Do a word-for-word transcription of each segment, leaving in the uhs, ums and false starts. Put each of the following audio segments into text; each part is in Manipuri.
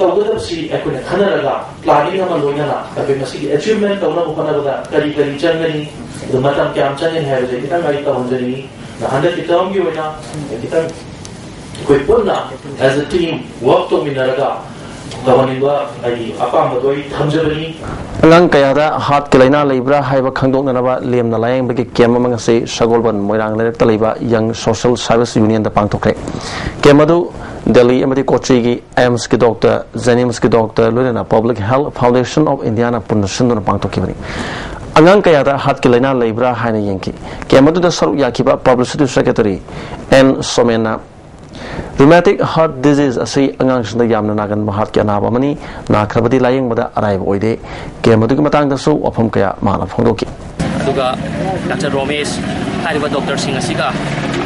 ꯇꯧꯒꯗꯕꯁꯤ ꯑꯩꯈꯣꯏꯅ ꯈꯟꯅꯔꯒ planning ꯑꯃ ꯂꯣꯏꯅꯅ ꯑꯩꯈꯣꯏ ꯃꯁꯤꯒꯤ achievement ꯇꯧꯅꯕ ꯍꯣꯠꯅꯕꯗ ꯀꯔꯤ ꯀꯔꯤ ꯆꯪꯒꯅꯤ, ꯑꯗꯨ ꯃꯇꯝ ꯀꯌꯥꯝ ꯆꯪꯒꯅꯤ ꯍꯥꯏꯕꯁꯦ ꯈꯤꯇꯪ ꯑꯩ ꯇꯧꯍꯟꯖꯅꯤꯡꯉꯤ꯫ ꯍꯟꯗꯛꯀꯤ termꯒꯤ ꯑꯣꯏꯅ ꯈꯤꯇꯪ ꯑꯩꯈꯣꯏ ꯄꯨꯟꯅ as a team work ꯇꯧꯃꯤꯟꯅꯔꯒ ꯇꯧꯍꯟꯅꯤꯡꯕ ꯑꯩꯒꯤ ꯑꯄꯥꯝꯕꯗꯣ ꯑꯩ ꯊꯝꯖꯕꯅꯤ꯫ ꯑꯉꯥꯡ ꯀꯌꯥꯗ heartꯀꯤ ꯂꯥꯏꯅꯥ ꯂꯩꯕ꯭ꯔꯥ ꯍꯥꯏꯕ ꯈꯪꯗꯣꯛꯅꯅꯕ ꯂꯦꯝꯅ ꯂꯥꯌꯦꯡꯕꯒꯤ camp ꯑꯃ ꯉꯁꯤ ꯁꯒꯣꯜꯕꯟ ꯃꯣꯏꯔꯥꯡ ꯂꯩꯔꯛꯇ ꯂꯩꯕ Young Social Service Unionꯗ ꯄꯥꯡꯊꯣꯛꯈ꯭ꯔꯦ꯫ Camp ꯑꯗꯨ ꯗꯦꯜꯂꯤ ꯑꯃꯗꯤ ꯀꯣꯆꯤꯒꯤ AIIMSꯀꯤ doctor, JNIMSꯀꯤ doctor, ꯂꯣꯏꯅꯅ Public Health Foundation of Indiaꯅ ꯄꯨꯟꯅ ꯁꯤꯟꯗꯨꯅ ꯄꯥꯡꯊꯣꯛꯈꯤꯕꯅꯤ꯫ ꯑꯉꯥꯡ ꯀꯌꯥꯗ heartꯀꯤ ꯂꯥꯏꯅꯥ ꯂꯩꯕ꯭ꯔꯥ ꯍꯥꯏꯅ ꯌꯦꯡꯈꯤ꯫ Camp ꯑꯗꯨꯗ ꯁꯔꯨꯛ ꯌꯥꯈꯤꯕ publicity secretary N ꯁꯣꯃꯦꯟꯅ, rheumatic heart disease ꯑꯁꯤ ꯑꯉꯥꯡꯁꯤꯡꯗ ꯌꯥꯝꯅ ꯅꯥꯒꯟꯕ heartꯀꯤ ꯑꯅꯥꯕ ꯑꯃꯅꯤ꯫ ꯅꯥꯈ꯭ꯔꯕꯗꯤ ꯂꯥꯌꯦꯡꯕꯗ ꯑꯔꯥꯏꯕ ꯑꯣꯏꯗꯦ꯫ Camp ꯑꯗꯨꯒꯤ ꯃꯇꯥꯡꯗꯁꯨ ꯋꯥꯐꯝ ꯀꯌꯥ ꯃꯥꯅ ꯐꯣꯡꯗꯣꯛꯈꯤ꯫ ꯑꯗꯨꯒ ꯗꯥꯛꯇꯔ ꯔꯣꯃꯦꯁ ꯍꯥꯏꯔꯤꯕ doctorꯁꯤꯡ ꯑꯁꯤꯒ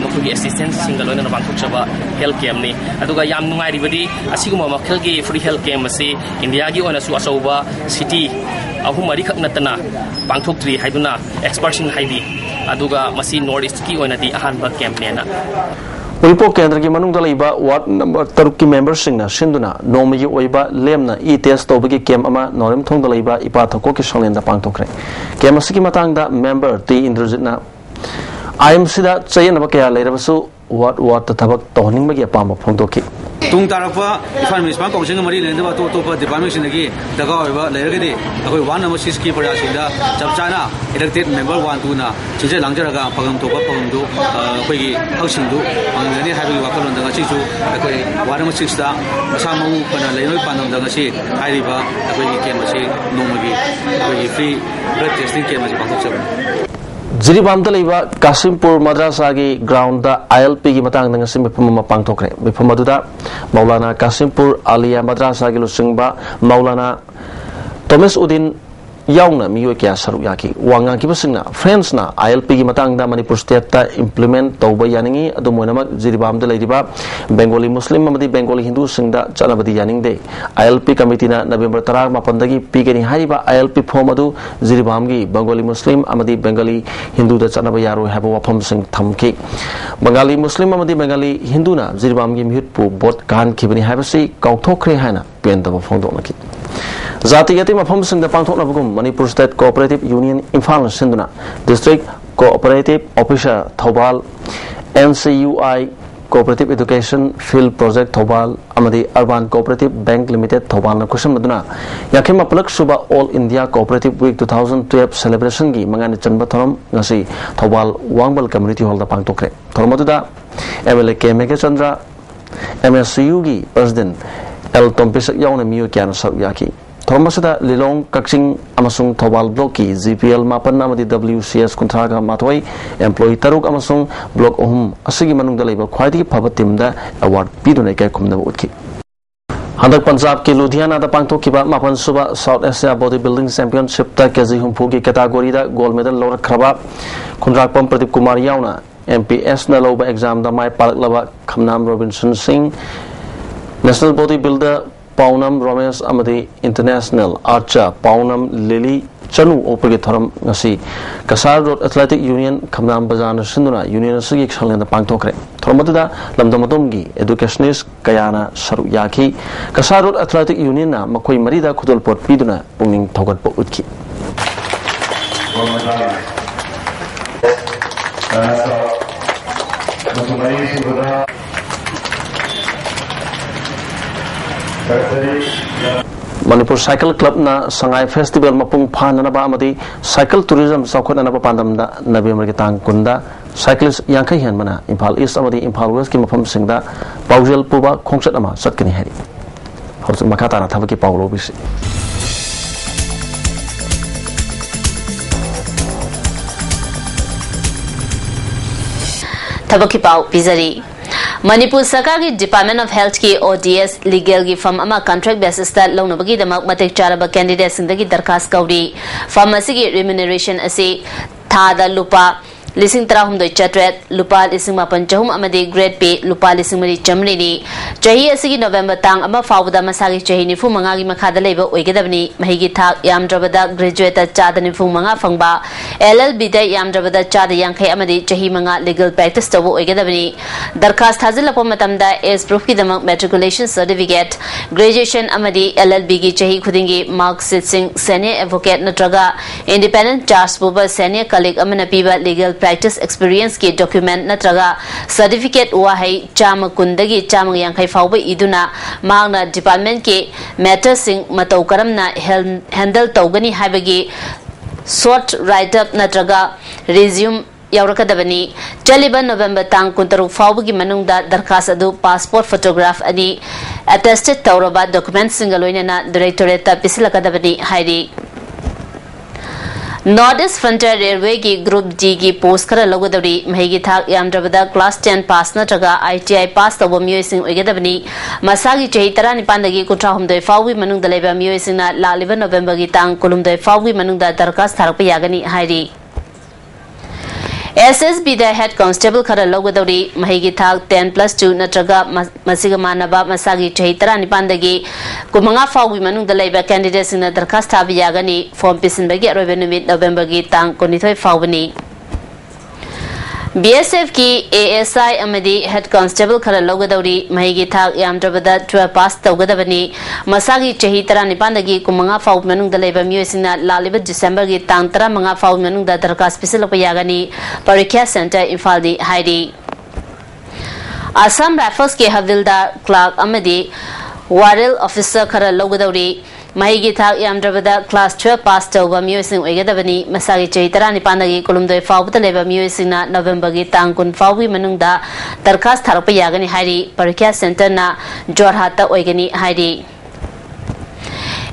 ꯃꯈꯣꯏꯒꯤ assistantꯁꯤꯡꯒ ꯂꯣꯏꯅꯅ ꯄꯥꯡꯊꯣꯛꯆꯕ health campꯅꯤ꯫ ꯑꯗꯨꯒ ꯌꯥꯝ ꯅꯨꯡꯉꯥꯏꯔꯤꯕꯗꯤ ꯑꯁꯤꯒꯨꯝꯕ ꯃꯈꯜꯒꯤ free health camp ꯑꯁꯤ ꯏꯟꯗꯤꯌꯥꯒꯤ ꯑꯣꯏꯅꯁꯨ ꯑꯆꯧꯕ city ꯑꯍꯨꯝ ꯃꯔꯤꯈꯛ ꯅꯠꯇꯅ ꯄꯥꯡꯊꯣꯛꯇ꯭ꯔꯤ ꯍꯥꯏꯗꯨꯅ expertꯁꯤꯡ ꯍꯥꯏꯔꯤ꯫ ꯑꯗꯨꯒ ꯃꯁꯤ North Eastꯀꯤ ꯑꯣꯏꯅꯗꯤ ꯑꯍꯥꯟꯕ campꯅꯦꯅ꯫ ꯎꯔꯤꯄꯣꯛ ꯀꯦꯟꯗ꯭ꯔꯒꯤ ꯃꯅꯨꯡꯗ ꯂꯩꯕ ward number ꯇꯔꯨꯛꯀꯤ memberꯁꯤꯡꯅ ꯁꯤꯟꯗꯨꯅ ꯅꯣꯡꯃꯒꯤ ꯑꯣꯏꯕ ꯂꯦꯝꯅ e-test ꯇꯧꯕꯒꯤ camp ꯑꯃ ꯅꯣꯔꯦꯝꯊꯣꯡꯗ ꯂꯩꯕ ꯏꯄꯥ ꯊꯧꯀꯣꯛꯀꯤ ꯁꯪꯂꯦꯟꯗ ꯄꯥꯡꯊꯣꯛꯈ꯭ꯔꯦ꯫ Camp ꯑꯁꯤꯒꯤ ꯃꯇꯥꯡꯗ member ꯇꯤ ꯏꯟꯗ꯭ꯔꯖꯤꯠꯅ, IMCꯗ ꯆꯌꯦꯠꯅꯕ ꯀꯌꯥ ꯂꯩꯔꯕꯁꯨ ward wardꯇ ꯊꯕꯛ ꯇꯧꯍꯟꯅꯤꯡꯕꯒꯤ ꯑꯄꯥꯝꯕ ꯐꯣꯡꯗꯣꯛꯈꯤ꯫ ꯇꯨꯡ ꯇꯥꯔꯛꯄ ꯏꯝꯐꯥꯜ ꯃ꯭ꯌꯨꯅꯤꯁꯤꯄꯥꯜ ꯀꯥꯎꯟꯁꯤꯜꯒ ꯃꯔꯤ ꯂꯩꯅꯗꯕ ꯑꯇꯣꯞ ꯑꯇꯣꯞꯄ departmentꯁꯤꯡꯗꯒꯤ ꯗꯔꯀꯥꯔ ꯑꯣꯏꯕ ꯂꯩꯔꯒꯗꯤ ꯑꯩꯈꯣꯏ ward number sixꯀꯤ ꯄ꯭ꯔꯖꯥꯁꯤꯡꯗ ꯆꯞ ꯆꯥꯅ elected member one twoꯅ ꯁꯤꯟꯖ ꯂꯥꯡꯖꯔꯒ ꯐꯪꯐꯝ ꯊꯣꯛꯄ ꯐꯪꯐꯝꯗꯨ, ꯑ, ꯑꯩꯈꯣꯏꯒꯤ ꯍꯛꯁꯤꯡꯗꯨ ꯐꯪꯍꯟꯒꯅꯤ ꯍꯥꯏꯕꯒꯤ ꯋꯥꯈꯜꯂꯣꯟꯗ ꯉꯁꯤꯁꯨ ꯑꯩꯈꯣꯏ ward number sixꯇ ꯃꯁꯥ ꯃꯎ ꯐꯅ ꯂꯩꯔꯣꯏ ꯄꯥꯟꯗꯝꯗ ꯉꯁꯤ ꯍꯥꯏꯔꯤꯕ ꯑꯩꯈꯣꯏꯒꯤ camp ꯑꯁꯤ ꯅꯣꯡꯃꯒꯤ ꯑꯩꯈꯣꯏꯒꯤ free blood testing camp ꯑꯁꯤ ꯄꯥꯡꯊꯣꯛꯆꯕꯅꯤ꯫ ꯖꯤꯔꯤꯕꯥꯝꯗ ꯂꯩꯕ ꯀꯥꯁꯤꯝꯄꯨꯔ ꯃꯗ꯭ꯔꯥꯁꯥꯒꯤ groundꯗ ILPꯒꯤ ꯃꯇꯥꯡꯗ ꯉꯁꯤ ꯃꯤꯐꯝ ꯑꯃ ꯄꯥꯡꯊꯣꯛꯈ꯭ꯔꯦ꯫ ꯃꯤꯐꯝ ꯑꯗꯨꯗ ꯃꯧꯂꯥꯅꯥ ꯀꯥꯁꯤꯝꯄꯨꯔ ꯑꯂꯤꯌꯥ ꯃꯗ꯭ꯔꯥꯁꯥꯒꯤ ꯂꯨꯆꯤꯡꯕ ꯃꯧꯂꯥꯅꯥ ꯇꯣꯃꯤꯁ ꯎꯗꯤꯟ ꯌꯥꯎꯅ ꯃꯤꯑꯣꯏ ꯀꯌꯥ ꯁꯔꯨꯛ ꯌꯥꯈꯤ꯫ ꯋꯥ ꯉꯥꯡꯈꯤꯕꯁꯤꯡꯅ French ꯅ ILP ꯒꯤ ꯃꯇꯥꯡꯗ ꯃꯅꯤꯄꯨꯔ state ꯇ implement ꯇꯧꯕ ꯌꯥꯅꯤꯡꯏ, ꯑꯗꯨꯝ ꯑꯣꯏꯅꯃꯛ ꯖꯤꯔꯤꯕꯥꯝꯗ ꯂꯩꯔꯤꯕ ꯕꯦꯡꯒꯣꯂꯤ ꯃꯨꯁꯂꯤꯝ ꯑꯃꯗꯤ ꯕꯦꯡꯒꯣꯂꯤ ꯍꯤꯟꯗꯨꯁꯤꯡꯗ ꯆꯠꯅꯕꯗꯤ ꯌꯥꯅꯤꯡꯗꯦ꯫ ILP committee ꯅ November ꯇꯔꯥꯃꯥꯄꯟꯗꯒꯤ ꯄꯤꯒꯅꯤ ꯍꯥꯏꯔꯤꯕ ILP form ꯑꯗꯨ ꯖꯤꯔꯤꯕꯥꯝꯒꯤ ꯕꯦꯡꯒꯣꯂꯤ ꯃꯨꯁꯂꯤꯝ ꯑꯃꯗꯤ ꯕꯦꯡꯒꯣꯂꯤ ꯍꯤꯟꯗꯨꯗ ꯆꯠꯅꯕ ꯌꯥꯔꯣꯏ ꯍꯥꯏꯕ ꯋꯥꯐꯝꯁꯤꯡ ꯊꯝꯈꯤ꯫ ꯕꯦꯡꯒꯥꯂꯤ ꯃꯨꯁꯂꯤꯝ ꯑꯃꯗꯤ ꯕꯦꯡꯒꯥꯂꯤ ꯍꯤꯟꯗꯨꯅ ꯖꯤꯔꯤꯕꯥꯝꯒꯤ ꯃꯤꯍꯨꯠꯄꯨ vote ꯀꯥꯍꯟꯈꯤꯕꯅꯤ ꯍꯥꯏꯕꯁꯤ ꯀꯥꯎꯊꯣꯛꯈ꯭ꯔꯦ ꯍꯥꯏꯅ ꯄꯦꯟꯗꯕ ꯐꯣꯡꯗꯣꯛꯅꯈꯤ꯫ ꯖꯥꯇꯤꯒꯤ ꯑꯇꯩ ꯃꯐꯝꯁꯤꯡꯗ ꯄꯥꯡꯊꯣꯛꯅꯕꯒꯨꯝ ꯃꯅꯤꯄꯨꯔ State Cooperative Union ꯏꯝꯐꯥꯜꯅ ꯁꯤꯟꯗꯨꯅ District Cooperative Officer Thoubal, NCUI Cooperative Education Field Project Thoubal ꯑꯃꯗꯤ Urban Cooperative Bank Limited ꯊꯧꯕꯥꯜꯅ ꯈꯨꯠꯁꯝꯅꯗꯨꯅ ꯌꯥꯡꯈꯩ ꯃꯥꯄꯜꯂꯛ ꯁꯨꯕ All India Cooperative Week two thousand twelve celebration ꯒꯤ ꯃꯉꯥꯅꯤ ꯆꯟꯕ ꯊꯧꯔꯝ ꯉꯁꯤ ꯊꯧꯕꯥꯜ ꯋꯥꯡꯕꯜ Community Hall ꯗ ꯄꯥꯡꯊꯣꯛꯈ꯭ꯔꯦ꯫ ꯊꯧꯔꯝ ꯑꯗꯨꯗ MLA ꯀꯦ ꯃꯦꯘꯆꯟꯗ꯭ꯔ, MSCU ꯒꯤ President ꯑꯦꯜ ꯇꯣꯝꯄꯤꯁꯛ ꯌꯥꯎꯅ ꯃꯤꯑꯣꯏ ꯀꯌꯥꯅ ꯁꯔꯨꯛ ꯌꯥꯈꯤ꯫ ꯊꯧꯔꯝ ꯑꯁꯤꯗ ꯂꯤꯂꯣꯡ, ꯀꯛꯆꯤꯡ ꯑꯃꯁꯨꯡ ꯊꯧꯕꯥꯜ block ꯀꯤ GPL ꯃꯥꯄꯟ ꯑꯃꯗꯤ WCS ꯀꯨꯟꯊ꯭ꯔꯥꯒ ꯃꯥꯊꯣꯏ, employee ꯇꯔꯨꯛ ꯑꯃꯁꯨꯡ block ꯑꯍꯨꯝ ꯑꯁꯤꯒꯤ ꯃꯅꯨꯡꯗ ꯂꯩꯕ ꯈ꯭ꯋꯥꯏꯗꯒꯤ ꯐꯕ team ꯗ award ꯄꯤꯗꯨꯅ ꯏꯀꯥꯏ ꯈꯨꯝꯅꯕ ꯎꯠꯈꯤ꯫ ꯍꯟꯗꯛ ꯄꯟꯖꯥꯕꯀꯤ ꯂꯨꯙꯤꯌꯥꯅꯥꯗ ꯄꯥꯡꯊꯣꯛꯈꯤꯕ ꯃꯥꯄꯟ ꯁꯨꯕ South Asia Body Building Championship ꯇ KG ꯍꯨꯝꯐꯨꯒꯤ category ꯗ gold medal ꯂꯧꯔꯛꯈ꯭ꯔꯕ ꯈꯨꯟꯗ꯭ꯔꯥꯛꯄꯝ ꯄ꯭ꯔꯗꯤꯞ ꯀꯨꯃꯥꯔ ꯌꯥꯎꯅ MPS ꯅ ꯂꯧꯕ exam ꯗ ꯃꯥꯏ ꯄꯥꯛꯂꯛꯂꯕ ꯈꯝꯅꯥꯝ ꯔꯣꯕꯤꯟꯁꯟ ꯁꯤꯡ, National Body Builder ꯄꯥꯎꯅꯝ ꯔꯣꯃꯦꯁ ꯑꯃꯗꯤ International Archer ꯄꯥꯎꯅꯝ ꯂꯤꯂꯤ ꯆꯅꯨ ꯑꯣꯛꯄꯒꯤ ꯊꯧꯔꯝ ꯉꯁꯤ ꯀꯁꯥꯔ Road Athletic Union ꯈꯝꯅꯥꯝ ꯕꯖꯥꯔꯅ ꯁꯤꯟꯗꯨꯅ union ꯑꯁꯤꯒꯤ ꯁꯪꯂꯦꯟꯗ ꯄꯥꯡꯊꯣꯛꯈ꯭ꯔꯦ꯫ ꯊꯧꯔꯝ ꯑꯗꯨꯗ ꯂꯝꯗꯝ ꯑꯗꯨꯝꯒꯤ educationist ꯀꯌꯥꯅ ꯁꯔꯨꯛ ꯌꯥꯈꯤ꯫ ꯀꯁꯥꯔ Road Athletic Union ꯅ ꯃꯈꯣꯏ ꯃꯔꯤꯗ ꯈꯨꯗꯣꯜꯄꯣꯠ ꯄꯤꯗꯨꯅ ꯄꯨꯛꯅꯤꯡ ꯊꯧꯒꯠꯄ ꯎꯠꯈꯤ꯫ ꯃꯅꯤꯄꯨꯔ Cycle Club ꯅ ꯁꯉꯥꯏ festival ꯃꯄꯨꯡ ꯐꯥꯅꯅꯕ ꯑꯃꯗꯤ cycle tourism ꯆꯥꯎꯈꯠꯅꯅꯕ ꯄꯥꯟꯗꯝꯗ November ꯒꯤ ꯇꯥꯡ ꯀꯨꯟꯗ cyclist ꯌꯥꯡꯈꯩ ꯍꯦꯟꯕꯅ ꯏꯝꯐꯥꯜ East ꯑꯃꯗꯤ ꯏꯝꯐꯥꯜ West ꯀꯤ ꯃꯐꯝꯁꯤꯡꯗ ꯄꯥꯎꯖꯦꯜ ꯄꯨꯕ ꯈꯣꯡꯆꯠ ꯑꯃ ꯆꯠꯀꯅꯤ ꯍꯥꯏꯔꯤ꯫ ꯍꯧꯖꯤꯛ ꯃꯈꯥ ꯇꯥꯅ ꯊꯕꯛꯀꯤ ꯄꯥꯎ ꯂꯧꯕꯤꯁꯤ꯫ ꯊꯕꯛꯀꯤ ꯄꯥꯎ ꯄꯤꯖꯔꯤ꯫ ꯃꯅꯤꯄꯨꯔ ꯁꯔꯀꯥꯔꯒꯤ Department of Healthꯀꯤ O D S legalꯒꯤ firm ꯑꯃ contract basisꯇ ꯂꯧꯅꯕꯒꯤꯗꯃꯛ ꯃꯇꯤꯛ ꯆꯥꯔꯕ candidateꯁꯤꯡꯗꯒꯤ ꯗꯔꯈꯥꯁ ꯀꯧꯔꯤ꯫ Firm ꯑꯁꯤꯒꯤ remuneration ꯑꯁꯤ ꯊꯥꯗ ꯂꯨꯄꯥ ꯂꯤꯁꯤꯡ ꯇꯔꯥꯍꯨꯝꯗꯣꯏ ꯆꯥꯇ꯭ꯔꯦꯠ, ꯂꯨꯄꯥ ꯂꯤꯁꯤꯡ ꯃꯥꯄꯟ ꯆꯍꯨꯝ ꯑꯃꯗꯤ grade pay ꯂꯨꯄꯥ ꯂꯤꯁꯤꯡ ꯃꯔꯤ ꯆꯥꯃꯔꯤꯅꯤ꯫ ꯆꯍꯤ ꯑꯁꯤꯒꯤ November ꯇꯥꯡ ꯑꯃ ꯐꯥꯎꯕꯗ ꯃꯁꯥꯒꯤ ꯆꯍꯤ ꯅꯤꯐꯨ ꯃꯉꯥꯒꯤ ꯃꯈꯥꯗ ꯂꯩꯕ ꯑꯣꯏꯒꯗꯕꯅꯤ꯫ ꯃꯍꯩꯒꯤ ꯊꯥꯛ ꯌꯥꯝꯗ꯭ꯔꯕꯗ graduateꯇ ꯆꯥꯗ ꯅꯤꯐꯨ ꯃꯉꯥ ꯐꯪꯕ, L L Bꯗ ꯌꯥꯝꯗ꯭ꯔꯕꯗ ꯆꯥꯗ ꯌꯥꯡꯈꯩ ꯑꯃꯗꯤ ꯆꯍꯤ ꯃꯉꯥ legal practice ꯇꯧꯕ ꯑꯣꯏꯒꯗꯕꯅꯤ꯫ ꯗꯔꯈꯥꯁ ꯊꯥꯖꯤꯜꯂꯛꯄ ꯃꯇꯝꯗ age proofꯀꯤꯗꯃꯛ matriculation certificate, graduation ꯑꯃꯗꯤ L L Bꯒꯤ ꯆꯍꯤ ꯈꯨꯗꯤꯡꯒꯤ mark sheetꯁꯤꯡ, senior advocate ꯅꯠꯇ꯭ꯔꯒ independent charge ꯄꯨꯕ senior colleague ꯑꯃꯅ ꯄꯤꯕ legal practice experienceꯀꯤ document ꯅꯠꯇ꯭ꯔꯒ certificate ꯋꯥꯍꯩ ꯆꯥꯝꯃ ꯀꯨꯟꯗꯒꯤ ꯆꯥꯝꯃ ꯌꯥꯡꯈꯩ ꯐꯥꯎꯕ ꯏꯗꯨꯅ ꯃꯍꯥꯛꯅ departmentꯀꯤ matterꯁꯤꯡ ꯃꯇꯧ ꯀꯔꯝꯅ hel-, handle ꯇꯧꯒꯅꯤ ꯍꯥꯏꯕꯒꯤ short write-up ꯅꯠꯇ꯭ꯔꯒ resume ꯌꯥꯎꯔꯛꯀꯗꯕꯅꯤ꯫ ꯆꯠꯂꯤꯕ November ꯇꯥꯡ ꯀꯨꯟꯇꯔꯨꯛ ꯐꯥꯎꯕꯒꯤ ꯃꯅꯨꯡꯗ ꯗꯔꯈꯥꯁ ꯑꯗꯨ passport photograph ꯑꯅꯤ, attested ꯇꯧꯔꯕ documentꯁꯤꯡꯒ ꯂꯣꯏꯅꯅ directorateꯇ ꯄꯤꯁꯤꯜꯂꯛꯀꯗꯕꯅꯤ ꯍꯥꯏꯔꯤ꯫ North East Frontier Railwayꯒꯤ Group Dꯒꯤ post ꯈꯔ ꯂꯧꯒꯗꯧꯔꯤ꯫ ꯃꯍꯩꯒꯤ ꯊꯥꯛ ꯌꯥꯝꯗ꯭ꯔꯕꯗ class ten pass ꯅꯠꯇ꯭ꯔꯒ I T I pass ꯇꯧꯕ ꯃꯤꯑꯣꯏꯁꯤꯡ ꯑꯣꯏꯒꯗꯕꯅꯤ꯫ ꯃꯁꯥꯒꯤ ꯆꯍꯤ ꯇꯔꯥꯅꯤꯄꯥꯟꯗꯒꯤ ꯀꯨꯟꯊ꯭ꯔꯥꯍꯨꯝꯗꯣꯏ ꯐꯥꯎꯕꯒꯤ ꯃꯅꯨꯡꯗ ꯂꯩꯕ ꯃꯤꯑꯣꯏꯁꯤꯡꯅ ꯂꯥꯛꯂꯤꯕ Novemberꯒꯤ ꯇꯥꯡ ꯀꯨꯟꯍꯨꯝꯗꯣꯏ ꯐꯥꯎꯕꯒꯤ ꯃꯅꯨꯡꯗ ꯗꯔꯈꯥꯁ ꯊꯥꯔꯛꯄ ꯌꯥꯒꯅꯤ ꯍꯥꯏꯔꯤ꯫ S S Bꯗ head constable ꯈꯔ ꯂꯧꯒꯗꯧꯔꯤ꯫ ꯃꯍꯩꯒꯤ ꯊꯥꯛ ten plus two ꯅꯠꯇ꯭ꯔꯒ ꯃ-, ꯃꯁꯤꯒ ꯃꯥꯟꯅꯕ ꯃꯁꯥꯒꯤ ꯆꯍꯤ ꯇꯔꯥꯅꯤꯄꯥꯟꯗꯒꯤ ꯀꯨꯟꯃꯉꯥ ꯐꯥꯎꯕꯒꯤ ꯃꯅꯨꯡꯗ ꯂꯩꯕ candidateꯁꯤꯡꯅ ꯗꯔꯈꯥꯁ ꯊꯥꯕ ꯌꯥꯒꯅꯤ꯫ Form ꯄꯤꯁꯤꯟꯕꯒꯤ ꯑꯔꯣꯏꯕ ꯅꯨꯃꯤꯠ Novemberꯒꯤ ꯇꯥꯡ ꯀꯨꯟꯅꯤꯊꯣꯏ ꯐꯥꯎꯕꯅꯤ꯫ B S Fꯀꯤ A S I ꯑꯃꯗꯤ head constable ꯈꯔ ꯂꯧꯒꯗꯧꯔꯤ꯫ ꯃꯍꯩꯒꯤ ꯊꯥꯛ ꯌꯥꯝꯗ꯭ꯔꯕꯗ twelve pass ꯇꯧꯒꯗꯕꯅꯤ꯫ ꯃꯁꯥꯒꯤ ꯆꯍꯤ ꯇꯔꯥꯅꯤꯄꯥꯟꯗꯒꯤ ꯀꯨꯟꯃꯉꯥ ꯐꯥꯎꯕ ꯃꯅꯨꯡꯗ ꯂꯩꯕ ꯃꯤꯑꯣꯏꯁꯤꯡꯅ ꯂꯥꯛꯂꯤꯕ Decemberꯒꯤ ꯇꯥꯡ ꯇꯔꯥꯃꯉꯥ ꯐꯥꯎꯕ ꯃꯅꯨꯡꯗ ꯗꯔꯈꯥꯁ ꯄꯤꯁꯤꯜꯂꯛꯄ ꯌꯥꯒꯅꯤ꯫ ꯄꯔꯤꯈ꯭ꯌꯥ center ꯏꯝꯐꯥꯜꯅꯤ ꯍꯥꯏꯔꯤ꯫ Assam Riflesꯀꯤ ꯍꯕꯤꯜꯗꯥꯔ, clerk ꯑꯃꯗꯤ warrant officer ꯈꯔ ꯂꯧꯒꯗꯧꯔꯤ꯫ ꯃꯍꯩꯒꯤ ꯊꯥꯛ ꯌꯥꯝꯗ꯭ꯔꯕꯗ class twelve pass ꯇꯧꯕ ꯃꯤꯑꯣꯏꯁꯤꯡ ꯑꯣꯏꯒꯗꯕꯅꯤ꯫ ꯃꯁꯥꯒꯤ ꯆꯍꯤ ꯇꯔꯥꯅꯤꯄꯥꯟꯗꯒꯤ ꯀꯨꯟꯍꯨꯝꯗꯣꯏ ꯐꯥꯎꯕꯗ ꯂꯩꯕ ꯃꯤꯑꯣꯏꯁꯤꯡꯅ Novemberꯒꯤ ꯇꯥꯡ ꯀꯨꯟ ꯐꯥꯎꯕꯒꯤ ꯃꯅꯨꯡꯗ ꯗꯔꯈꯥꯁ ꯊꯥꯔꯛꯄ ꯌꯥꯒꯅꯤ ꯍꯥꯏꯔꯤ꯫ ꯄꯔꯤꯈ꯭ꯌꯥ centreꯅ ꯖꯣꯔꯍꯥꯠꯇ ꯑꯣꯏꯒꯅꯤ ꯍꯥꯏꯔꯤ꯫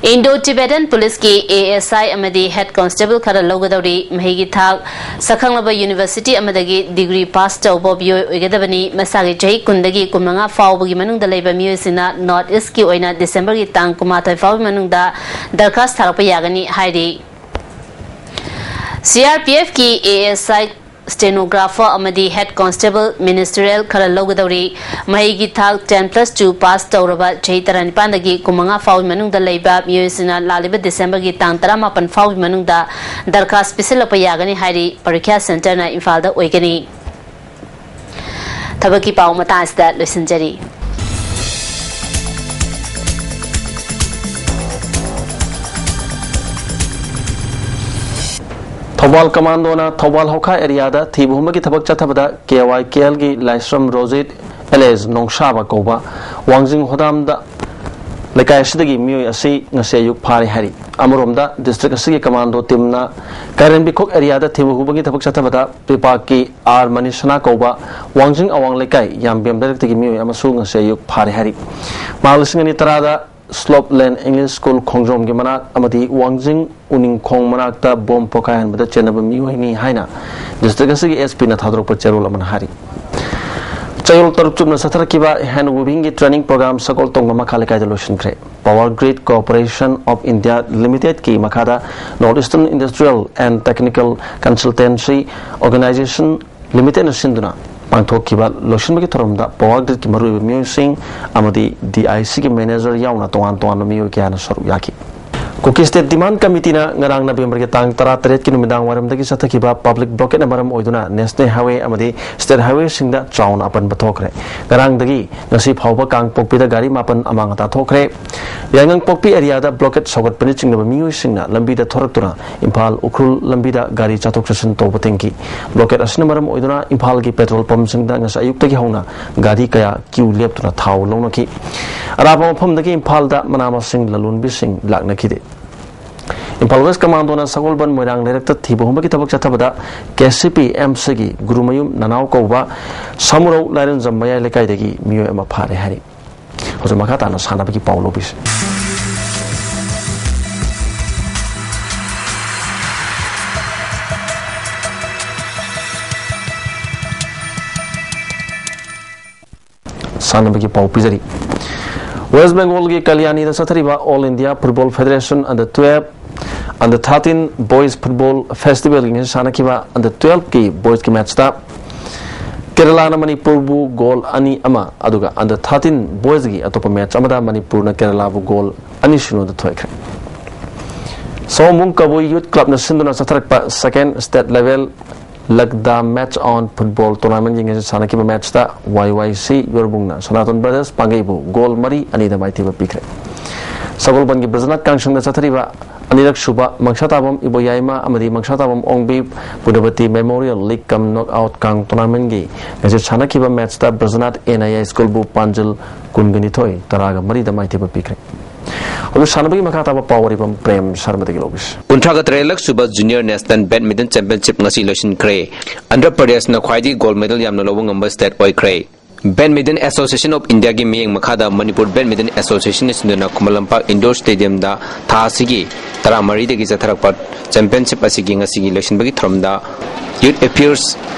Indo Tibetan Police ꯀꯤ A S I ꯑꯃꯗꯤ Head Constable ꯈꯔ ꯂꯧꯒꯗꯧꯔꯤ꯫ ꯃꯍꯩꯒꯤ ꯊꯥꯛ ꯁꯛꯈꯪꯂꯕ university ꯑꯃꯗꯒꯤ degree pass ꯇꯧꯕ ꯃꯤꯑꯣꯏ ꯑꯣꯏꯒꯗꯕꯅꯤ꯫ ꯃꯁꯥꯒꯤ ꯆꯍꯤ ꯀꯨꯟꯗꯒꯤ ꯀꯨꯟꯃꯉꯥ ꯐꯥꯎꯕꯒꯤ ꯃꯅꯨꯡꯗ ꯂꯩꯕ ꯃꯤꯑꯣꯏꯁꯤꯡꯅ North East ꯀꯤ ꯑꯣꯏꯅ December ꯒꯤ ꯇꯥꯡ ꯀꯨꯟꯃꯥꯊꯣꯏ ꯐꯥꯎꯕꯒꯤ ꯃꯅꯨꯡꯗ ꯗꯔꯈꯥꯁ ꯊꯥꯔꯛꯄ ꯌꯥꯒꯅꯤ ꯍꯥꯏꯔꯤ꯫ C R P F ꯀꯤ A S I, stenographer ꯑꯃꯗꯤ Head Constable, Ministerial ꯈꯔ ꯂꯧꯒꯗꯧꯔꯤ꯫ ꯃꯍꯩꯒꯤ ꯊꯥꯛ ten plus two pass ꯇꯧꯔꯕ, ꯆꯍꯤ ꯇꯔꯥꯅꯤꯄꯥꯟꯗꯒꯤ ꯀꯨꯟꯃꯉꯥ ꯐꯥꯎꯕꯒꯤ ꯃꯅꯨꯡꯗ ꯂꯩꯕ ꯃꯤꯑꯣꯏꯁꯤꯡꯅ ꯂꯥꯛꯂꯤꯕ December ꯒꯤ ꯇꯥꯡ ꯇꯔꯥꯃꯥꯄꯟ ꯐꯥꯎꯕꯒꯤ ꯃꯅꯨꯡꯗ ꯗꯔꯈꯥꯁ ꯄꯤꯁꯤꯜꯂꯛꯄ ꯌꯥꯒꯅꯤ ꯍꯥꯏꯔꯤ꯫ ꯄꯔꯤꯈ꯭ꯌꯥ centre ꯅ ꯏꯝꯐꯥꯜꯗ ꯑꯣꯏꯒꯅꯤ꯫ ꯊꯕꯛꯀꯤ ꯄꯥꯎ ꯃꯇꯥꯡ ꯑꯁꯤꯗ ꯂꯣꯏꯁꯤꯟꯖꯔꯤ꯫ ꯊꯧꯕꯥꯜ ꯀꯃꯥꯟꯗꯣꯅ ꯊꯧꯕꯥꯜ ꯍꯧꯈꯥ ꯑꯦꯔꯤꯌꯥꯗ ꯊꯤꯕ ꯍꯨꯝꯕꯒꯤ ꯊꯕꯛ ꯆꯠꯊꯕꯗ K Y K L ꯒꯤ ꯂꯥꯏꯁ꯭ꯔꯝ ꯔꯣꯖꯤꯠ alias ꯅꯣꯡꯁꯥꯕ ꯀꯧꯕ ꯋꯥꯡꯖꯤꯡ ꯍꯣꯗꯥꯝꯗ ꯂꯩꯀꯥꯏ ꯑꯁꯤꯗꯒꯤ ꯃꯤꯑꯣꯏ ꯑꯁꯤ ꯉꯁꯤ ꯑꯌꯨꯛ ꯐꯥꯔꯦ ꯍꯥꯏꯔꯤ꯫ ꯑꯃꯔꯣꯝꯗ, district ꯑꯁꯤꯒꯤ commando team ꯅ ꯀꯥꯏꯔꯦꯟꯕꯤꯈꯣꯛ ꯑꯦꯔꯤꯌꯥꯗ ꯊꯤꯕ ꯍꯨꯕꯒꯤ ꯊꯕꯛ ꯆꯠꯊꯕꯗ ꯄꯤꯄꯥꯛꯀꯤ ꯑꯥꯔ ꯃꯅꯤꯁꯅꯥ ꯀꯧꯕ ꯋꯥꯡꯖꯤꯡ ꯑꯋꯥꯡ ꯂꯩꯀꯥꯏ ꯌꯥꯝꯕꯦꯝ ꯂꯩꯔꯛꯇꯒꯤ ꯃꯤꯑꯣꯏ ꯑꯃꯁꯨ ꯉꯁꯤ ꯑꯌꯨꯛ ꯐꯥꯔꯦ ꯍꯥꯏꯔꯤ꯫ ꯃꯍꯥꯛ ꯂꯤꯁꯤꯡ ꯑꯅꯤ ꯇꯔꯥꯗ Slope Lane English School ꯈꯣꯡꯖꯣꯝꯒꯤ ꯃꯅꯥꯛ ꯑꯃꯗꯤ ꯋꯥꯡꯖꯤꯡ ꯎꯅꯤꯡꯈꯣꯡ ꯃꯅꯥꯛꯇ ꯕꯣꯝ ꯄꯣꯈꯥꯏꯍꯟꯕꯗ ꯆꯦꯟꯅꯕ ꯃꯤꯑꯣꯏꯅꯤ ꯍꯥꯏꯅ district ꯑꯁꯤꯒꯤ S P ꯅ ꯊꯥꯗꯣꯔꯛꯄ ꯆꯦꯔꯣꯜ ꯑꯃꯅ ꯍꯥꯏꯔꯤ꯫ ꯆꯌꯣꯜ ꯇꯔꯨꯛ ꯆꯨꯞꯅ ꯆꯠꯊꯔꯛꯈꯤꯕ hand weaving ꯒꯤ training program ꯁꯒꯣꯜ ꯇꯣꯡꯕ ꯃꯈꯥ ꯂꯩꯀꯥꯏꯗ ꯂꯣꯏꯁꯤꯟꯈ꯭ꯔꯦ꯫ Power Grid Corporation of India Limited ꯀꯤ ꯃꯈꯥꯗ North Eastern Industrial and Technical Consultancy Organization Limited ꯅ ꯁꯤꯟꯗꯨꯅ ꯄꯥꯡꯊꯣꯛꯈꯤꯕ ꯂꯣꯏꯁꯤꯟꯕꯒꯤ ꯊꯧꯔꯝꯗ Power Grid ꯀꯤ ꯃꯔꯨꯑꯣꯏꯕ ꯃꯤꯑꯣꯏꯁꯤꯡ ꯑꯃꯗꯤ D I C ꯒꯤ manager ꯌꯥꯎꯅ ꯇꯣꯉꯥꯟ ꯇꯣꯉꯥꯟꯕ ꯃꯤꯑꯣꯏ ꯀꯌꯥꯅ ꯁꯔꯨꯛ ꯌꯥꯈꯤ꯫ Kuki State Demand Committee ꯅ ꯉꯔꯥꯡ November ꯒꯤ ꯇꯥꯡ ꯇꯔꯥꯇꯔꯦꯠꯀꯤ ꯅꯨꯃꯤꯗꯥꯡ ꯋꯥꯏꯔꯝꯗꯒꯤ ꯆꯠꯊꯈꯤꯕ public blockade ꯅ ꯃꯔꯝ ꯑꯣꯏꯗꯨꯅ National Highway ꯑꯃꯗꯤ State Highway ꯁꯤꯡꯗ ꯆꯥꯎꯅ ꯑꯄꯟꯕ ꯊꯣꯛꯈ꯭ꯔꯦ꯫ ꯉꯔꯥꯡꯗꯒꯤ ꯉꯁꯤ ꯐꯥꯎꯕ ꯀꯥꯡꯄꯣꯛꯄꯤꯗ ꯒꯥꯔꯤ ꯃꯥꯄꯟ ꯑꯃꯥꯡ ꯑꯇꯥ ꯊꯣꯛꯈ꯭ꯔꯦ꯫ ꯌꯥꯏꯉꯪꯄꯣꯛꯄꯤ ꯑꯦꯔꯤꯌꯥꯗ blockade ꯁꯧꯒꯠꯄꯅ ꯆꯤꯡꯅꯕ ꯃꯤꯑꯣꯏꯁꯤꯡꯅ ꯂꯝꯕꯤꯗ ꯊꯣꯔꯛꯇꯨꯅ ꯏꯝꯐꯥꯜ ꯎꯈ꯭ꯔꯨꯜ ꯂꯝꯕꯤꯗ ꯒꯥꯔꯤ ꯆꯠꯊꯣꯛ ꯆꯠꯁꯤꯟ ꯇꯧꯕ ꯊꯤꯡꯈꯤ꯫ Blockade ꯑꯁꯤꯅ ꯃꯔꯝ ꯑꯣꯏꯗꯨꯅ ꯏꯝꯐꯥꯜꯒꯤ petrol pump ꯁꯤꯡꯗ ꯉꯁꯤ ꯑꯌꯨꯛꯇꯒꯤ ꯍꯧꯅ ꯒꯥꯔꯤ ꯀꯌꯥ queue ꯂꯦꯞꯇꯨꯅ ꯊꯥꯎ ꯂꯧꯅꯈꯤ꯫ ꯑꯔꯥꯞꯄ ꯃꯐꯝꯗꯒꯤ ꯏꯝꯐꯥꯜꯗ ꯃꯅꯥ ꯃꯁꯤꯡ ꯂꯂꯣꯟꯕꯤꯁꯤꯡ ꯂꯥꯛꯅꯈꯤꯗꯦ꯫ ꯏꯝꯐꯥꯜ West Commando ꯅ ꯁꯒꯣꯜꯕꯟ ꯃꯣꯏꯔꯥꯡ ꯂꯩꯔꯛꯇ ꯊꯤꯕ ꯍꯨꯝꯕꯒꯤ ꯊꯕꯛ ꯆꯠꯊꯕꯗ K C P M C ꯒꯤ ꯒꯨꯔꯨꯃꯌꯨꯝ ꯅꯅꯥꯎ ꯀꯧꯕ ꯁꯥꯃꯨꯔꯧ ꯂꯥꯏꯔꯦꯟꯖꯝ ꯃꯌꯥꯏ ꯂꯩꯀꯥꯏꯗꯒꯤ ꯃꯤꯑꯣꯏ ꯑꯃ ꯐꯥꯔꯦ ꯍꯥꯏꯔꯤ꯫ ꯍꯧꯖꯤꯛ ꯃꯈꯥ ꯇꯥꯅ ꯁꯥꯟꯅꯕꯒꯤ ꯄꯥꯎ ꯂꯧꯕꯤꯁꯤ꯫ ꯁꯥꯟꯅꯕꯒꯤ ꯄꯥꯎ ꯄꯤꯖꯔꯤ꯫ ꯋꯦꯁ ꯕꯦꯡꯒꯣꯜꯒꯤ ꯀꯂꯤꯌꯥꯅꯤꯗ ꯆꯠꯊꯔꯤꯕ All India Football Federation Under twelve, Under thirteen Boys Football Festivalꯒꯤ ꯉꯁꯤ ꯁꯥꯟꯅꯈꯤꯕ Under twelveꯀꯤ Boysꯀꯤ matchꯇ ꯀꯦꯔꯂꯥꯅ ꯃꯅꯤꯄꯨꯔꯕꯨ ꯒꯣꯜ ꯑꯅꯤ ꯑꯃ, ꯑꯗꯨꯒ Under thirteen Boysꯀꯤ ꯑꯇꯣꯞꯄ match ꯑꯃꯗ ꯃꯅꯤꯄꯨꯔꯅ ꯀꯦꯔꯂꯥꯕꯨ ꯒꯣꯜ ꯑꯅꯤ ꯁꯤꯅꯣꯗ ꯊꯣꯏꯈ꯭ꯔꯦ꯫ ꯁꯑꯣꯝꯕꯨꯡ ꯀꯕꯨꯏ Youth Clubꯅ ꯁꯤꯟꯗꯨꯅ ꯆꯠꯊꯔꯛꯄ Second State Level Lagda Match on Football Tournamentꯀꯤ ꯉꯁꯤ ꯁꯥꯟꯅꯈꯤꯕ matchꯇ Y Y C ꯌꯣꯔꯕꯨꯡꯅ ꯁꯅꯥꯇꯣꯟ Brothers ꯄꯥꯡꯒꯩꯕꯨ ꯒꯣꯜ ꯃꯔꯤ ꯑꯅꯤꯗ ꯃꯥꯏꯊꯤꯕ ꯄꯤꯈ꯭ꯔꯦ꯫ ꯁꯒꯣꯜꯕꯟꯒꯤ ꯕ꯭ꯔꯖꯅꯥꯊ ꯀꯥꯡꯁꯪꯗ ꯆꯠꯊꯔꯤꯕ ꯑꯅꯤꯔꯛ ꯁꯨꯕ ꯃꯪꯁꯥꯇꯥꯕꯝ ꯏꯕꯣꯌꯥꯏꯃ ꯑꯃꯗꯤ ꯃꯪꯁꯥꯇꯥꯕꯝ ꯑꯣꯡꯕꯤ ꯄꯨꯅꯕꯇꯤ Memorial League cum Knockout ꯀꯥꯡ Tournamentꯀꯤ ꯉꯁꯤ ꯁꯥꯟꯅꯈꯤꯕ matchꯇ ꯕ꯭ꯔꯖꯅꯥꯊ N I I Schoolꯕꯨ ꯄꯥꯟꯖꯜ ꯀꯨꯟꯒ ꯅꯤꯊꯣꯏ, ꯇꯔꯥꯒ ꯃꯔꯤꯗ ꯃꯥꯏꯊꯤꯕ ꯄꯤꯈ꯭ꯔꯦ꯫ ꯑꯗꯨ ꯁꯥꯟꯅꯕꯒꯤ ꯃꯈꯥ ꯇꯥꯕ ꯄꯥꯎ ꯋꯥꯔꯤꯕꯝ ꯄ꯭ꯔꯦꯝ ꯁꯔꯃꯗꯒꯤ ꯂꯧꯕꯤꯁꯤ꯫ ꯀꯨꯟꯊ꯭ꯔꯥꯒ ꯇꯔꯦꯠꯂꯛ ꯁꯨꯕ Junior National Badminton Championship ꯉꯁꯤ ꯂꯣꯏꯁꯤꯟꯈ꯭ꯔꯦ꯫ ꯑꯟꯙ꯭ꯔ ꯄ꯭ꯔꯗꯦꯁꯅ ꯈ꯭ꯋꯥꯏꯗꯒꯤ gold medal ꯌꯥꯝꯅ ꯂꯧꯕ ꯉꯝꯕ state ꯑꯣꯏꯈ꯭ꯔꯦ꯫ Badminton Association of Indiaꯒꯤ ꯃꯤꯠꯌꯦꯡ ꯃꯈꯥꯗ ꯃꯅꯤꯄꯨꯔ Badminton Associationꯅ ꯁꯤꯟꯗꯨꯅ ꯈꯨꯃꯟ ꯂꯝꯄꯥꯛ Indoor Stadiumꯗ ꯊꯥ ꯑꯁꯤꯒꯤ ꯇꯔꯥꯃꯔꯤꯗꯒꯤ ꯆꯠꯊꯔꯛꯄ championship ꯑꯁꯤꯒꯤ ꯉꯁꯤꯒꯤ ꯂꯣꯏꯁꯤꯟꯕꯒꯤ ꯊꯧꯔꯝꯗ Youth Affairs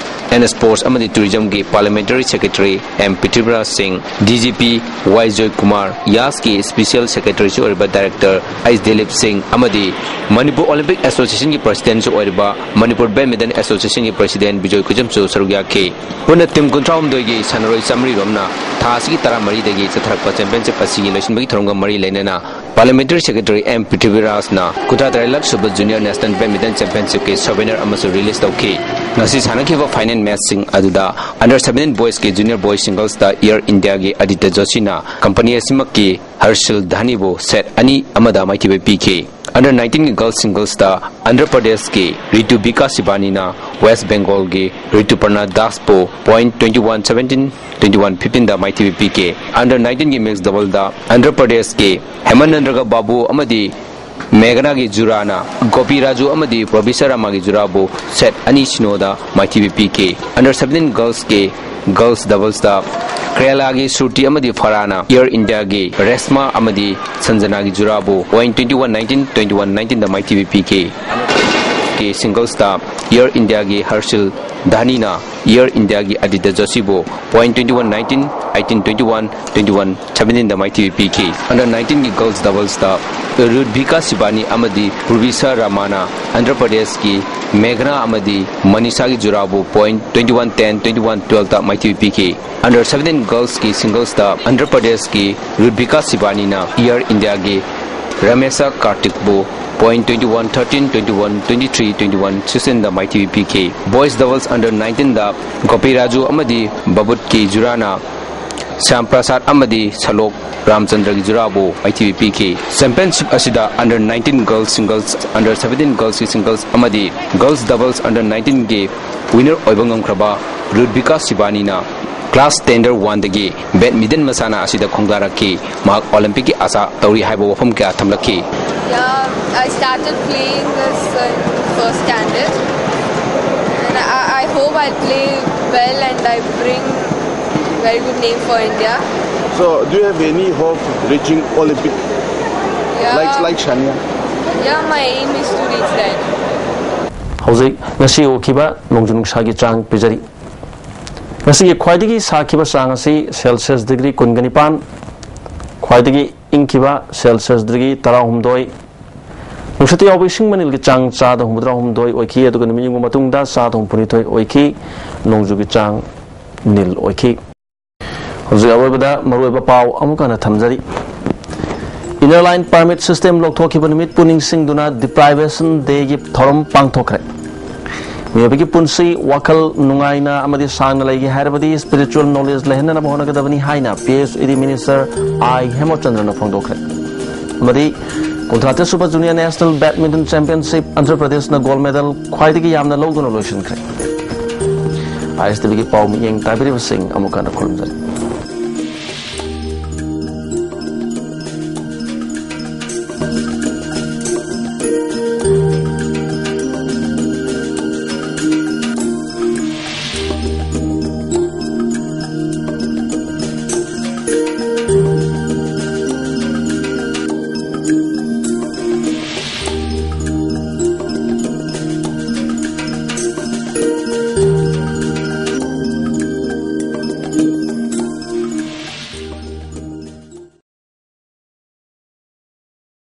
and Sports ꯑꯃꯗꯤ Tourismꯒꯤ Parliamentary Secretary M ꯄ꯭ꯔꯤꯊꯤꯕꯤꯔꯥꯖ ꯁꯤꯡ, D G P Y ꯖꯣꯏ ꯀꯨꯃꯥꯔ, ꯌꯥꯁꯀꯤ Special Secretaryꯁꯨ ꯑꯣꯏꯔꯤꯕ Director H ꯗꯤꯂꯤꯞ ꯁꯤꯡ ꯑꯃꯗꯤ ꯃꯅꯤꯄꯨꯔ Olympic Associationꯒꯤ Presidentꯁꯨ ꯑꯣꯏꯔꯤꯕ ꯃꯅꯤꯄꯨꯔ Badminton Associationꯒꯤ President ꯕꯤꯖꯣꯏ ꯈꯨꯖꯝꯁꯨ ꯁꯔꯨꯛ ꯌꯥꯈꯤ꯫ ꯄꯨꯟꯅ team ꯀꯨꯟꯊ꯭ꯔꯥꯍꯨꯝꯗꯣꯏꯒꯤ ꯁꯥꯟꯅꯔꯣꯏ ꯆꯥꯃꯔꯤ ꯔꯣꯝꯅ ꯊꯥ ꯑꯁꯤꯒꯤ ꯇꯔꯥꯃꯔꯤꯗꯒꯤ ꯆꯠꯊꯔꯛꯄ championship ꯑꯁꯤꯒꯤ ꯂꯣꯏꯁꯤꯟꯕꯒꯤ ꯊꯧꯔꯝꯒ ꯃꯔꯤ ꯂꯩꯅꯅ Parliamentary Secretary M ꯄ꯭ꯔꯤꯊꯤꯕꯤꯔꯥꯖꯅ ꯀꯨꯟꯊ꯭ꯔꯥ ꯇꯔꯦꯠꯂꯛ ꯁꯨꯕ Junior National Badminton Championshipꯀꯤ souvenir ꯑꯃꯁꯨ release ꯇꯧꯈꯤ꯫ ꯉꯁꯤ ꯁꯥꯟꯅꯈꯤꯕ final matchꯁꯤꯡ ꯑꯗꯨꯗ Under seventeen Boysꯀꯤ Junior Boys Singlesꯇ Air Indiaꯒꯤ Aditya Joshiꯅ company ꯑꯁꯤꯃꯛꯀꯤ Harshil Dhaniꯕꯨ set ꯑꯅꯤ ꯑꯃꯗ ꯃꯥꯏꯊꯤꯕ ꯄꯤꯈꯤ꯫ Under nineteenꯒꯤ Girls Singlesꯇ Andhra Pradeshꯀꯤ Ritubika Shivaniꯅ West Bengalꯒꯤ Rituparna Dasꯄꯨ point twenty one seventeen, twenty one fifteenꯗ ꯃꯥꯏꯊꯤꯕ ꯄꯤꯈꯤ꯫ Under nineteenꯒꯤ Mixed Doubleꯗ Andhra Pradeshꯀꯤ Hemanandraga Babu ꯑꯃꯗꯤ ꯃꯦꯘꯅꯥꯒꯤ ꯖꯨꯔꯥꯅ ꯒꯣꯄꯤ ꯔꯥꯖꯨ ꯑꯃꯗꯤ ꯄ꯭ꯔꯣꯕꯤꯁ ꯔꯥꯃꯥꯒꯤ ꯖꯨꯔꯥꯕꯨ set ꯑꯅꯤ ꯁꯤꯅꯣꯗ ꯃꯥꯏꯊꯤꯕ ꯄꯤꯈꯤ꯫ Under seventeen Girlsꯀꯤ Girls Doublesꯇ ꯀꯦꯔꯂꯥꯒꯤ ꯁ꯭ꯔꯨꯇꯤ ꯑꯃꯗꯤ ꯐꯔꯥꯅ Air Indiaꯒꯤ ꯔꯦꯁꯃꯥ ꯑꯃꯗꯤ ꯁꯟꯖꯅꯥꯒꯤ ꯖꯨꯔꯥꯕꯨ point twenty one nineteen, twenty one nineteenꯗ ꯃꯥꯏꯊꯤꯕ ꯄꯤꯈꯤ꯫ ꯀꯤ Singlesꯇ Air Indiaꯒꯤ ꯍꯔꯁꯤꯜ ꯙꯥꯅꯤꯅ Air Indiaꯒꯤ Aditya ꯖꯣꯁꯤꯕꯨ point twenty one nineteen, eighteen twenty one, twenty one seventeen ꯗ ꯃꯥꯏꯊꯤꯕ ꯄꯤꯈꯤ꯫ Under nineteen ꯒꯤ girls doublesꯇ ꯔꯨꯠꯕꯤꯀꯥ ꯁꯤꯕꯥꯅꯤ ꯑꯃꯗꯤ ꯄꯨꯔꯕꯤꯁꯥ ꯔꯥꯃꯥꯅ ꯑꯟꯙ꯭ꯔ ꯄ꯭ꯔꯗꯦꯁꯀꯤ ꯃꯦꯘꯅꯥ ꯑꯃꯗꯤ ꯃꯅꯤꯁꯥꯒꯤ ꯖꯨꯔꯥꯕꯨ point twenty one ten, twenty one twelve ꯗ ꯃꯥꯏꯊꯤꯕ ꯄꯤꯈꯤ꯫ Under seventeen girlsꯀꯤ singlesꯇ ꯑꯟꯙ꯭ꯔ ꯄ꯭ꯔꯗꯦꯁꯀꯤ ꯔꯨꯠꯕꯤꯀꯥ ꯁꯤꯕꯥꯅꯤꯅ Air Indiaꯒꯤ ꯔꯃꯦꯁꯥ ꯀꯥꯔꯇꯤꯛꯕꯨ point twenty one thirteen, twenty one twenty three, twenty one sixteen ꯗ ꯃꯥꯏꯊꯤꯕ ꯄꯤꯈꯤ꯫ Boys doubles under nineteenꯗ ꯒꯣꯄꯤꯔꯥꯖꯨ ꯑꯃꯗꯤ ꯕꯕꯨꯠꯀꯤ ꯖꯨꯔꯥꯅ ꯁ꯭ꯌꯥꯝ ꯄ꯭ꯔꯁꯥꯗ ꯑꯃꯗꯤ ꯁꯂꯣꯛ ꯔꯥꯝꯆꯟꯗ꯭ꯔꯒꯤ ꯖꯨꯔꯥꯕꯨ ꯃꯥꯏꯊꯤꯕ ꯄꯤꯈꯤ꯫ Championship ꯑꯁꯤꯗ under nineteen girls singles, under seventeen girlsꯀꯤ singles ꯑꯃꯗꯤ girls doubles under nineteenꯒꯤ winner ꯑꯣꯏꯕ ꯉꯝꯈ꯭ꯔꯕ ꯔꯨꯠꯕꯤꯀꯥ ꯁꯤꯕꯥꯅꯤꯅ class standard oneꯗꯒꯤ badminton ꯃꯁꯥꯟꯅ ꯑꯁꯤꯗ ꯈꯣꯡꯗꯥꯔꯛꯈꯤ꯫ ꯃꯍꯥꯛ Olympicꯀꯤ ꯑꯥꯁꯥ ꯇꯧꯔꯤ ꯍꯥꯏꯕ ꯋꯥꯐꯝ ꯀꯌꯥ ꯊꯝꯂꯛꯈꯤ꯫ Yeah, I started playing this in first standard. And I, I hope I play well and I bring very good name for India. So, do you have any hope reaching Olympic? Yeah. Like like Shania? Yeah, my aim is to reach that. ꯍꯧꯖꯤꯛ ꯉꯁꯤ ꯎꯈꯤꯕ ꯅꯣꯡꯖꯨ ꯅꯨꯡꯁꯥꯒꯤ ꯆꯥꯡ ꯄꯤꯖꯔꯤ꯫ ꯉꯁꯤꯒꯤ ꯈ꯭ꯋꯥꯏꯗꯒꯤ ꯁꯥꯈꯤꯕ ꯆꯥꯡ ꯑꯁꯤ celsius degree ꯀꯨꯟꯒ ꯅꯤꯄꯥꯟ, ꯈ꯭ꯋꯥꯏꯗꯒꯤ ꯏꯪꯈꯤꯕ celsius degree ꯇꯔꯥꯍꯨꯝꯗꯣꯏ, ꯅꯨꯡꯁꯤꯠꯇ ꯌꯥꯎꯕ ꯏꯁꯤꯡ ꯃꯅꯤꯜꯒꯤ ꯆꯥꯡ ꯆꯥꯗ ꯍꯨꯝꯐꯨꯇꯔꯥ ꯍꯨꯝꯗꯣꯏ ꯑꯣꯏꯈꯤ꯫ ꯑꯗꯨꯒ ꯅꯨꯃꯤꯠ ꯌꯨꯡꯕ ꯃꯇꯨꯡꯗ ꯆꯥꯗ ꯍꯨꯝꯐꯨꯅꯤꯊꯣꯏ ꯑꯣꯏꯈꯤ꯫ ꯅꯣꯡꯖꯨꯒꯤ ꯆꯥꯡ ꯅꯤꯜ ꯑꯣꯏꯈꯤ꯫ ꯍꯧꯖꯤꯛ ꯑꯔꯣꯏꯕꯗ ꯃꯔꯨꯑꯣꯏꯕ ꯄꯥꯎ ꯑꯃꯨꯛ ꯍꯟꯅ ꯊꯝꯖꯔꯤ꯫ Inner Line Permit System ꯂꯧꯊꯣꯛꯈꯤꯕ ꯅꯨꯃꯤꯠꯄꯨ ꯅꯤꯡꯁꯤꯡꯗꯨꯅ Deprivation Dayꯒꯤ ꯊꯧꯔꯝ ꯄꯥꯡꯊꯣꯛꯈ꯭ꯔꯦ꯫ ꯃꯤꯑꯣꯏꯕꯒꯤ ꯄꯨꯟꯁꯤ ꯋꯥꯈꯜ ꯅꯨꯡꯉꯥꯏꯅ ꯑꯃꯗꯤ ꯁꯥꯡꯅ ꯂꯩꯒꯦ ꯍꯥꯏꯔꯕꯗꯤ spiritual knowledge ꯂꯩꯍꯟꯅꯅꯕ ꯍꯣꯠꯅꯒꯗꯕꯅꯤ ꯍꯥꯏꯅ P H E D minister I ꯍꯦꯃꯆꯟꯗ꯭ꯔꯅ ꯐꯣꯡꯗꯣꯛꯈ꯭ꯔꯦ꯫ ꯑꯃꯗꯤ ꯀꯨꯟꯊ꯭ꯔꯥꯇꯔꯦꯠ ꯁꯨꯕ Junior National Badminton Championship Andhra ꯄ꯭ꯔꯗꯦꯁꯅ gold medal ꯈ꯭ꯋꯥꯏꯗꯒꯤ ꯌꯥꯝꯅ ꯂꯧꯗꯨꯅ ꯂꯣꯏꯁꯤꯟꯈ꯭ꯔꯦ꯫ ISTVꯒꯤ ꯄꯥꯎ ꯃꯤꯠꯌꯦꯡ ꯇꯥꯕꯤꯔꯤꯕꯁꯤꯡ ꯑꯃꯨꯛ ꯍꯟꯅ ꯈꯨꯔꯨꯝꯖꯔꯤ꯫